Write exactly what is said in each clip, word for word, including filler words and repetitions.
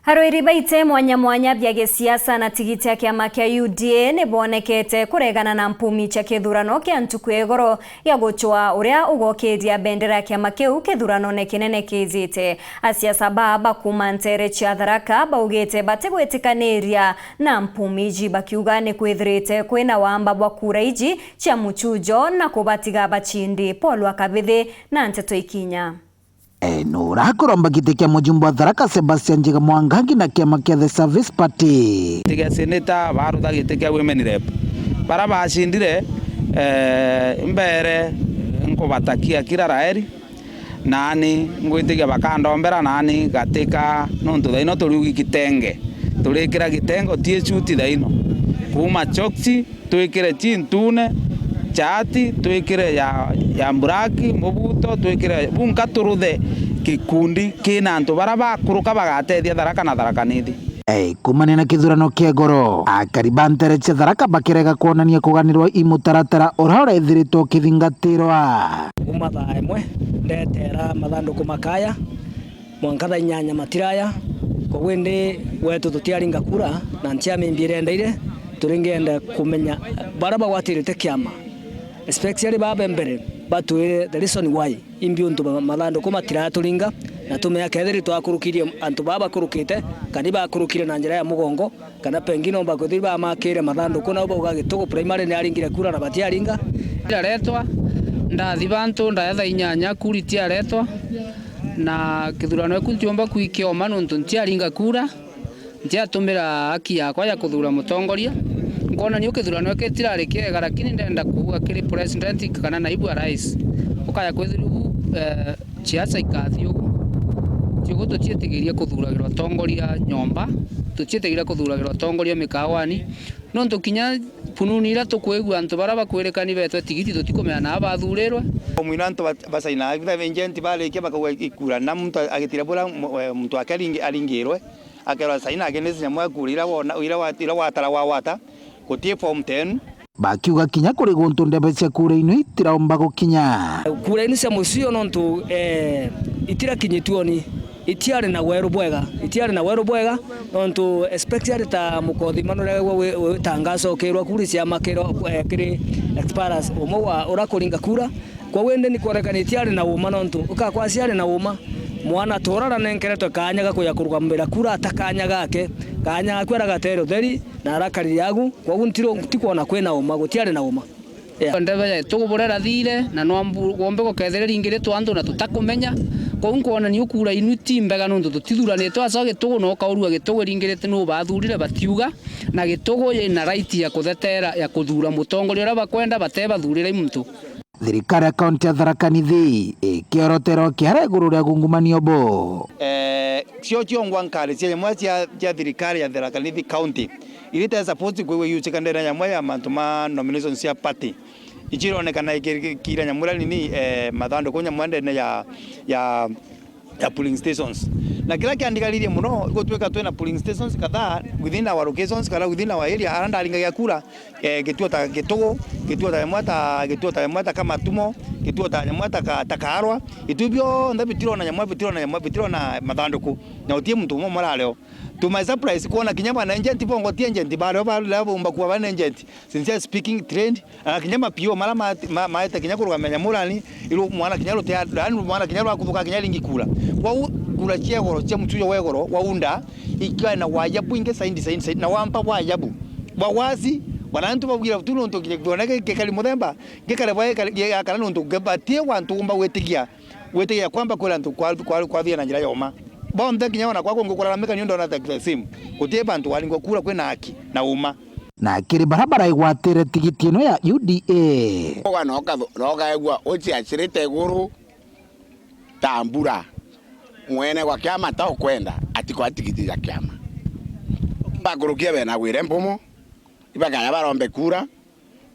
Arwiri baite mwanya mwanya bia gisiasa na tigiti ya kiama kia U D A ni bonekete kuregana na mpumi cia kithurano kia ntuku ya igoro ya gucwa uria ugokiria bendera ya kiama kiu kithuranone kinene kijite. Asiasa baa ba kuuma nteere cia Tharaka baugite batigwitikaniria na mpumi iji, bakiuga ni kwithirite kwina wamba bwa kura iji cia muchujo na kubatiga bacindi. Paul wa Kabithi na nteto ikinya. E, nurakuromba giti kia mujumbe wa Tharaka Sebastian Njiga Mwangangi na kiama kia The Service Party. Giti kia senator, barutha giti kia women rep. Bara bacindire, e, mbere nkubatakia kila la heri. Nani ngwitikia bakandombera nani gatika, nontu thaino turiugi kitenge. Turikira gitengo tie chuti thaino. Kuuma choksi, twikire chintune, chati, twikire ya, ya mburaki, mubuto, twikire bunka, turuthe gikundi kina antu bara bakuruka bagatethia Tharaka na Tharaka Nithi. Ei, kumania na kithurano kia igoro, akari ba ntere cia Tharaka bakirega kwonania kuganirwa i mutaratara uria urethiritwe ukithingatirwa. Kuma thaa imwe ndetera mathanduku makaya, mwanka thaa inyanya matiraya. Koguo indi gwetu tutiaringa kura, na ntiamimbi irendeire, turingenda kumenya bara bagwatirite kiama, especially baba mbere, batwire the reason why imbi untu ma-, mathanduku matiraturinga, na tumea kethiri twakurukirie antu baba bakurukite, kana bakurukire na njira ya mugongo, kana pengine omba kwithirwa bamakire mathanduku, nau bauga Gitugu primary ni aringire kura na batiaringa. Ndaretwa, ndathi bantu, ndaetha inyanya, kura itiaretwa, na kithurano eku ntiumba kwikia uma nontu ntiaringa kura, ntiatumira haki yakwa ya kuthura mutongoria. Nkwona ni kithurano giki gitirari kiega, lakini ndenda kuuga kiri president kana naibu wa rais, ukaya kwithirwa, eh, Siasa ikathi ugu. Ti ugu tutietigiria kuthuragirwa atongoria nyomba, tutietigiria kuthuragirwa atongoria mikawani, nontu kinya pununi iria tukwigua antu baria bakwirikani betwe tigiti tutikumenya naa bathurirwe. Mwina antu ba-, basaina, agent barikia bakauga ikura, na muntu agitira bura mu-, eh, muntu wake aringi-, aringirwe, akerwa saina against nyamu ya kura iria wona, iria wa-, iria watara wawata, guti form ten. Bakiuga kinya kuri guntu ndebe cia kura inu itiraumba gukinya. Kura inu cia mucio nontu, eh, itirakinyitue ni, itiari na weru bwega, itiari na weru bwega, nontu especially ta mukothi manu uria wi-, wi-, witangaza ukirwa kura cia makiro, eh, kiri expires umwe wa ura kuringa kura. Kwou indi ni kworekana itiari na uma, nontu ukakwa ciari na uma, mwana tura aranenkeretwe kanya ga kuja kurugamira kura ata kanya gake, kanya gakwe aragate utheri, na arakarire agu, kwou ntiro-, ntikwona kwina uma, gutiari na uma. Yeah. Ndebe ya Gitugu buria irathire, na no mbu-, gombe gukethire ringiritwe antu na tutakumenya. Kwou nkwona ni ukura inu ti mbega nontu tutithuranitwe asa Gitugu, na ukaurua Gitugu iringirite ni ubathurire batiuga, na Gitugu yina right ya kuthetera, ya kuthura mutongoria uria bakwenda, batebathurire muntu. Thirikari ya kaunti ya Tharaka Nithi ikiorotera kiara iguru ria gungumanio bo. Eh, cio ciongwa nkari cia nyamwe cia, cia thirikari ya Tharaka Nithi County, iria ite supposed kwigua iuchika ndene nyamwe ya mantu ma nominations cia party. Ichironekana ikikira nyamwe iria nini, eh, mathanduku nyamwe ndene ya, ya ya polling stations. Na kiria kiandigaririe mono, gutwika twina polling stations kadhaa within our locations, kana within our area, aria ndaringagia kura, eh, gituo ta Gitugu, gituo ta imwe ta, gituo ta imwe ta Kamatumo, gituo ta imwe ta ka-, ta Kaarwa, itu bionthe bitirona nyamwe, bitirona nyamwe, bitirona mathanduku, na utie muntu umwe murareo. To my surprise, kwona kinya bana agent bongo ti agent, bareo ba-, baumba kuwa bana agent. Sincerely speaking, trend, na kinya ma P O mara ma-, ma-, maete kinya kurugamia nyamurani, iru mwana kinya rutea, yani mwana kinya rwakuthuka kinya ringi kura. Kwou kura cia igoro, cia mutujo wa igoro, wa unda, ikiwa na wajabu ingi saindi, saindi, saindi, na wampa wajabu. Bwa wasi, bwana antu babwira tu nontu kinya kiona ki-, kikari muthemba, gikare bwa gikari, gikara nontu nge-, batie wantu umba gwitigia, gwitigia kwamba kwira antu kwa, kwa, kwathia na njira yoma. Bonthe kinya ona kwakwa ngukuraramika ni undu ona the same. Gutie bantu waringwa kura kwina haki na uma. Na kiri bara baraigwatire tigiti ino ya U D A. Uga na ukathu-, na ukaigua uciacirite iguru ta mbura. Mwene gwa kiama ta ukwenda, atikwa tigiti ya kiama. Bakurukia bena gwire mpumo, ibakaya barombe kura,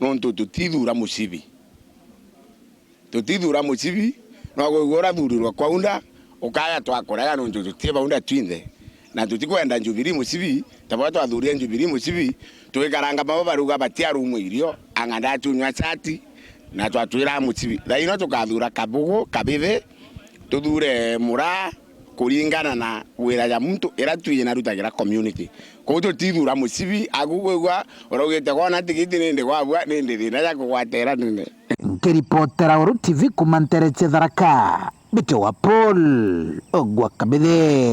nontu tutithura mucibi. Tutithura mucibi, no gwigua urathurirwe kwa unda, ukaya twakurega nontu tutie baunda twinthe. Na tutikwenda Jubilee mucibi, ta baria twathurire Jubilee mucibi, twikaranga babo baruga batiarumwa irio, anga ndatunywa chati, na twatwira mucibi. Thaino tukathura Kabugu, Kabithi, tuthure Muraa, kuringana na wira ja muntu ira twi narutagira community. Kwou tutithura mucibi, aku kwigua uraugite, "Kwona tigiti nindi gwabua, nindi thina ja kugwatira nene." Nkiripotera Uru T V kuma ntere cia Tharaka, Mbite wa Paul Ogwa Kabithe.